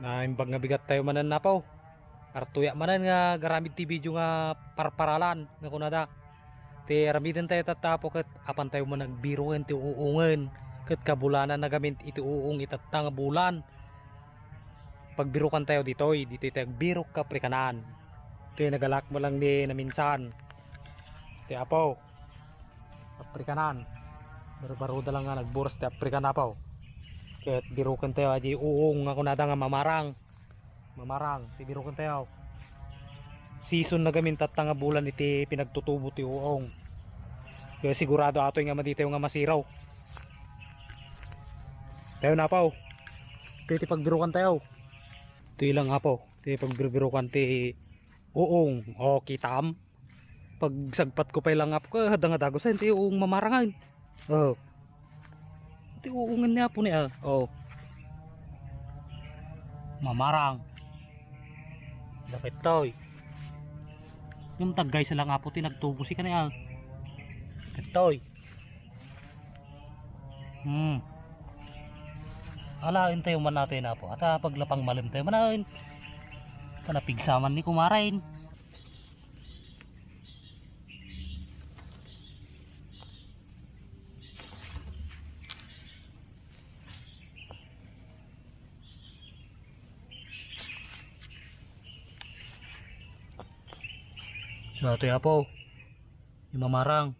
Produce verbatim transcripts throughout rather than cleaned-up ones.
Naimbag nga bigat tayo manen, Apo. Artuya manen nga garamid ti video nga parparalan nga kunada. Ti aramiden tayo tatta, Apo, ket apan tayo man agbiroken ti uongen ket kabulanan nagamin iti uong itatta nga bulan. Pagbirokan tayo ditoy, ditoy tayo agbirok kaprikanan. Itoy nagalak mo lang ni naminsan. Ti Apo. Aprikanan. Barbaroda lang nga nagburas ti Afrikan, Apo. Ket biroken tayo, adi uong nga kunada nga mamarang. Mamarang, ti biroken tayo. Season nagamin tatta nga bulan iti pinagtutubo ti uong. Kaya sigurado atoy nga madi tayo nga masiraw. Tayo na, Apo. Ito iti pagbirokan tayo. Ito ilang, Apo. Ito yung pagbirokan ti uong. O, kitam. Pagsagpat ko pay lang, Apo, ka, hadda nga dagusen ti uong mamarangan. Oh. Ti uongen ni Apo ni, ah. Oh. Mamarang. Dapit toy. Yung taggay sa lang, Apo, ti nagtubo si kani, ah. Dapit toy. Hmm. Alaen tayo man natin, Apo. Ata paglapang malim tayo man, ay. Panapigsaman ni kumaren. So, ito, Apo. Yung mamarang.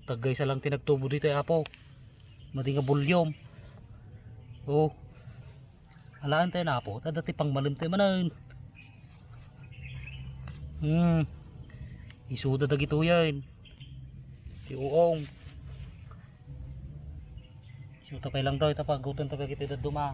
Taggaysa lang ti nagtubo ditoy, Apo. Madi nga bulyom. Oh. Alaen tayo na, Apo. Tada ti pangmalim tayo manen. Hmm. Isuda dagitoyen. Ti uong. Isuda pay lang daw. Ita paguten ta dagitoy dadduma.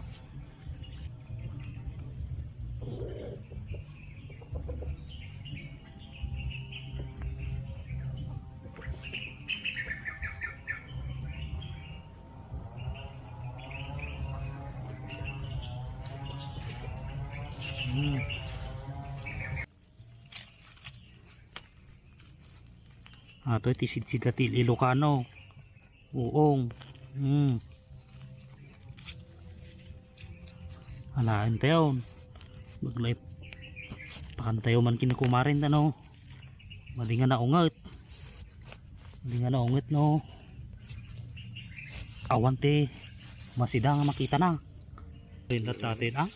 Hmm. Ato iti sidsid ti Ilocano. Uong. Hmm. Alaen tayo. Maglay. Pakan tayo man kini kumaren ta, no. Madi nga naunget. Madi nga naunget, no. Awan ti masida nga makita na. Rindat natin, ah?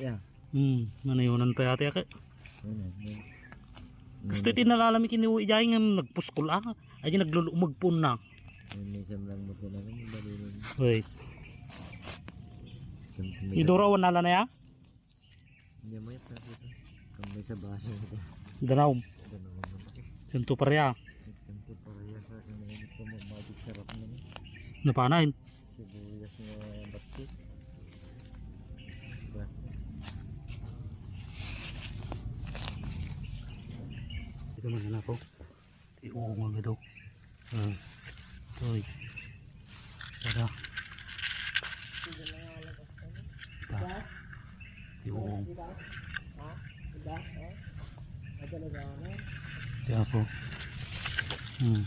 Yeah. Hmm, manayunan pa yata, ake. Ano, ano? Gusto iti nalalam iti ni Uy Jai nga nagpuskol, ah. Ay, nagluluumag po na. Ay, may isang lang mo po na rin, balilin. Wait. Idura, wala na ya? Hindi mo yung plastic, ah. Kung may sa baso, ito. Danaw. Danaw mo. Santo Paria. Santo Paria sa akin, ito mo, magic sarap na ni. Napanain. Sibuyas nga batik. Diba? Ito man na ako. Ti uong nga gado. Ah. Toy. Tada. Ita. Ti uong. Ti ako. Hmm.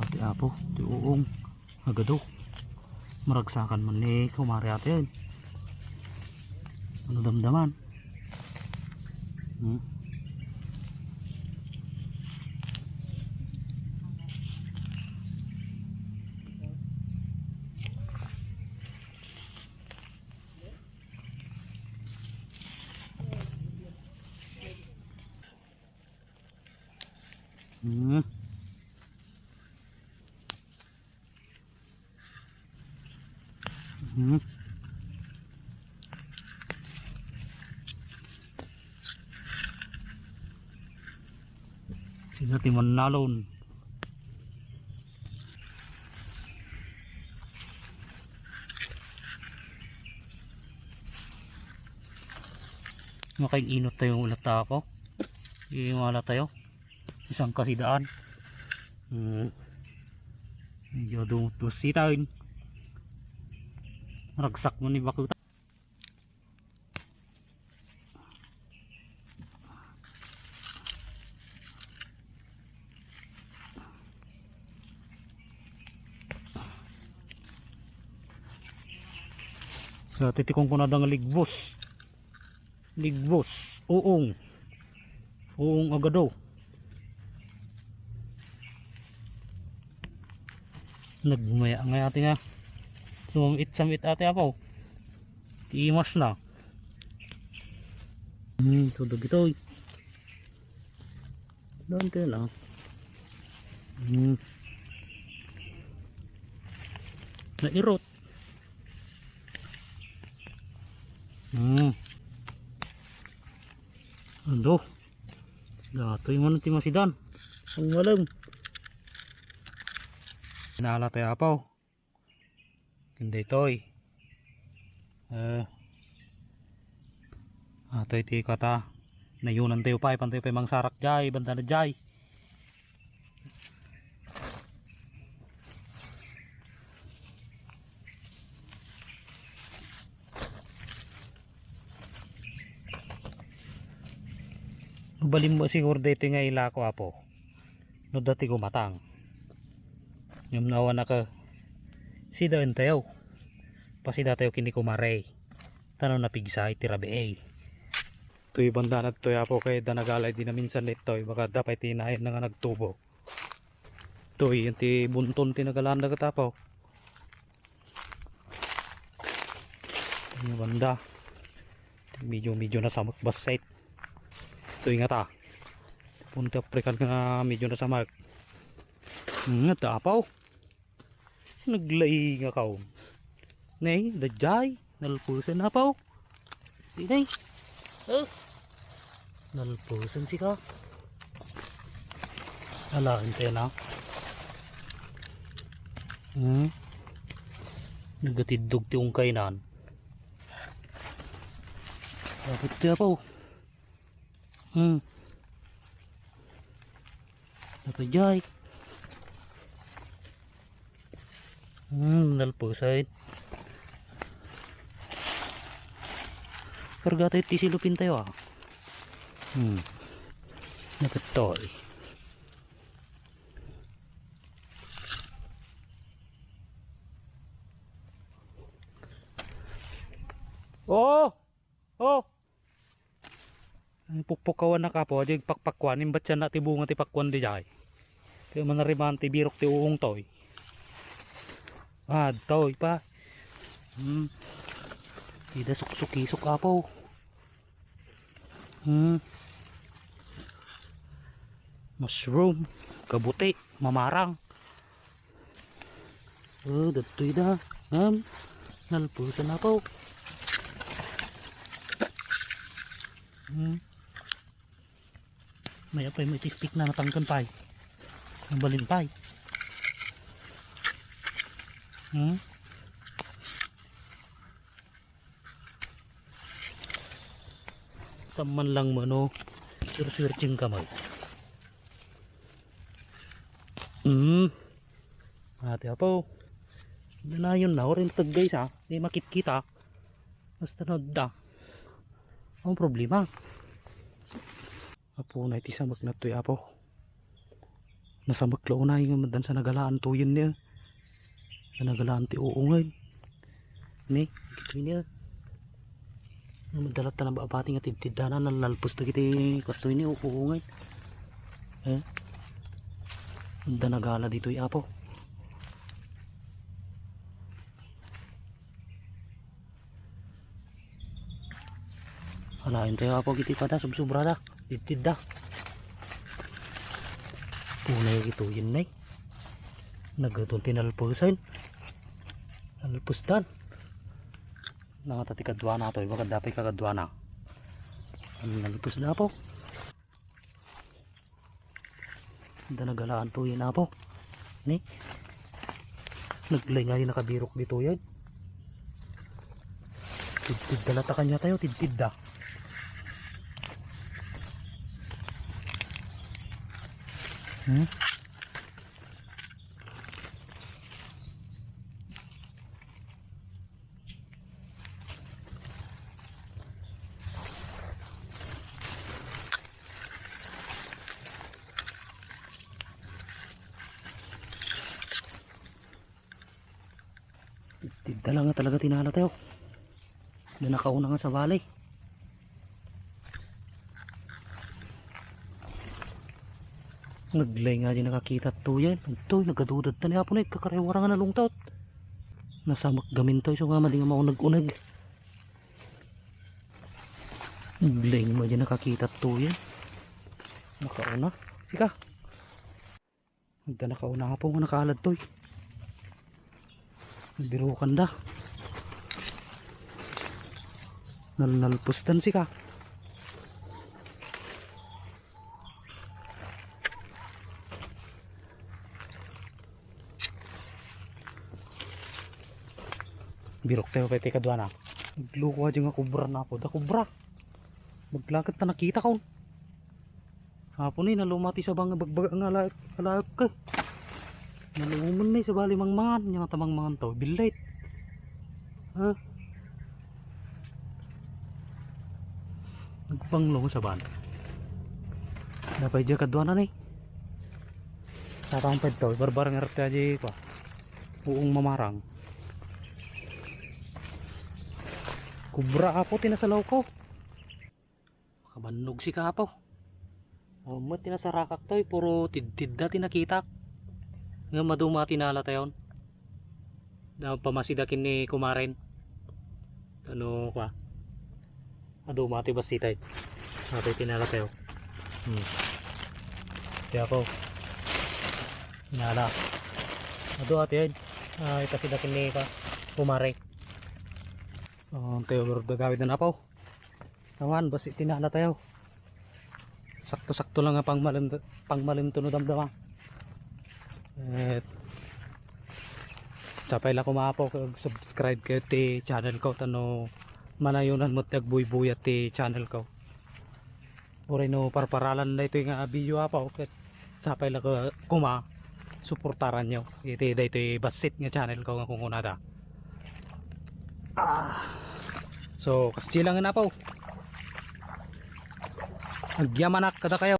Ate apo, ti uong. Agado. Maragsakan man ni kumare ate. Ano damdaman? Hmm? Hmm. Hmm. Sino ti mannalon? Makainot tayo ulit ako. Iwala tayo. Isang kasidaan. Hmm. Medyo dumutbus sitain. Ragsak mo ni bakuta. Sa titikong ko na dang ligbos. Ligbos. Uong. Uong agado. Nagmaya nga ate nga. Sumamit-samit ate apaw. Tiimas na. Hmm, tudog ito, eh. Doon kayo na. Hmm. Nairot. Hmm. Ando. Datoy man ti masidan. Ang malam. Nala tayo apaw. Ken daytoy. Eh. Ah, toy ti kata. Nayunan tayo pay, pantayo pay mangsarak jay, banda na jay. Mabalin mo siguro daytoy nga ilako, apo. No dati gumatang. Ngem no awan a ka, sida entayo. Pasida tayo ken ni kumare. Tano napigsa iti rabii. Toy banda na toy apo kay da nagalay di naminsan ditoy. Baka da pay ti nayon na nga nagtubo. Toy, yan ti bunton ti nagalaan dagiti apo. Ano banda? Medyo, medyo nasamak bassit. Ito yung ata. Punti African nga medyo nasamak. Hmm, ito apaw. Naglay nga kaon. Nay, dajay. Nalpusan na apaw. Di nay. Oh. Nalpusan si ka. Alain tayo na. Hmm. Nagatiddog ti ungkay nan. Dapat ti apaw. Hmm. Dapat jay. Hmm, nalpusan. Karga tayo ti silupin tayo, ah. Hmm. Napitol. Oh! Oh! Ang pukpukawan na kapo, di pakpakwan, imbat siya na ti bunga ti pakwan di jay. Kaya manariman ti birok ti uong toy. Ah, toy pa. Hmm. Ida suksukisok apo. Hmm. Mushroom, kabuti, mamarang. Oh, datoy da. Ngem, nalpusan ako. Hmm. May apay, may tistik na natangken pay. Ang balin pay. Hmm? Tamman lang mano. Sir-searching kamay. Hmm. Ate apo. Danayon na, orin teggay sa. Di makitkita. Basta no da. Ang problema. Apo na iti samak na toy apo. Nasamak la unay nga madan sa nagalaan toyen niya. Sa nagalaan ti uungan. Ni, kini. Nga madalat ta nababati nga tidtiddana, nalalpos dagiti kastoy ni uungan. Eh? Adda nagala ditoy apo. Alaen tayo apo iti pada, subsubrada. Tidtidda. Unay ito yun, nay. Nagadun ti nalpusan. Nalpusdan. Nangata ti kaduana to, iba kadda pay kakaduana. Ang nalpusda po. Anda nagalaan to yun, apo. Ni? Naglay nga yung nakabirok dito yan. Tidtid da lata kanya tayo, tidtid da. Hmm? Tidda lang nga talaga tinala tayo. Na nakauna nga sa bali. Naglay nga di nakakita to yan. Ito, nagadudad ta ni Apo na, kakarewara nga nalungtot. Nasamak gamin to, so nga madi nga maunag-unag. Naglay nga di nakakita to yan. Nakauna. Sika. Nagda nakauna po nga nakaalad toy. Nagbirukan da. Nalnalpustan sika. Birok tayo pay ti kaduana. Nagluko aja nga kubra na ako. Da kubra. Maglakat ta nakita ko. Apo ni, naluma ti sabang nga bagbaga nga alaek, alaek ka. Nalumen ni, sabali mangmangan, nya nga ta mangmangan to, billit. Ha? Nagpanglo nga saban. Napay diya kaduana ni. Satang pedto, barbarang arte aja kwa. Uong mamarang. Kubra apo, tinasalaw ko. Makabannog si Kapaw. O, met ti nasarakak toy, puro tidtidda ti nakitak. Ngem adu ma tinala tayon. Da pamasida ken ni kumaren. Ano kwa? Adu ma ti basitay. Atoy tinala tayo. Hmm. Ti ako. Tinala. Adu ati ay. Ay, pasida ken ni kwa. Kumare. Oh, tayo, pero dagawid na na po. Awan, basi tinala tayo. Sakto-sakto lang nga pangmalim, pangmalim to no damdama. Et sapay la koma po kag subscribe kayo ti channel ko, tano manayunan mo ti agbuybuyat ti channel ko. Uray no parparalan daytoy nga video apo, ket sapay la ko-, koma suportaran nyo iti daytoy bassit nga channel ko nga kunkunada. Ah. So, kasdi lang nga napaw. Agyamanak kada kayo.